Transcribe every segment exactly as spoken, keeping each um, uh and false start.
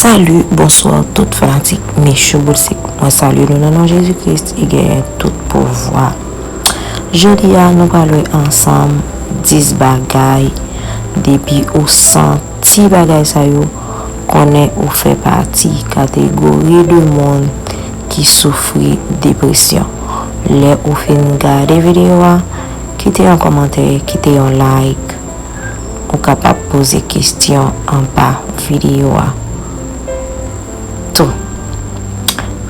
Salut, bonsoir tout fanatik Michou Boutique. Mwen salye nou nan non Jezi Kris ki genyen tout pouvwa. Jodi a nou pral wè ansanm dis bagay, depi ou santi bagay sa yo, konnen ou fè pati kategori de moun ki soufri depresyon. Lè ou fin gade videyo a, kite yon kòmantè, kite yon like. Ou kapab poze kesyon anba videyo a tou.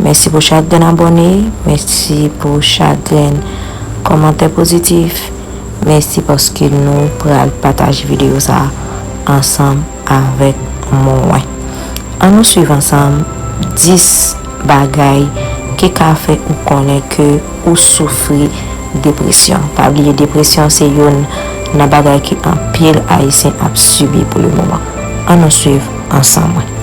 Mèsi pou chak grenn abòne, mèsi pou chak grenn kòmantè pozitif, mèsi paske nou pral pataje videyo sa a ansanm avèk mwen. Ann nou swiv ansanm dis bagay ki ka fè ou konnen ke ou soufri depresyon. Pa bliye, depresyon se youn nan bagay ke anpil Ayisyen ap sibi pou le moman. Ann nou swiv ansanm mwen.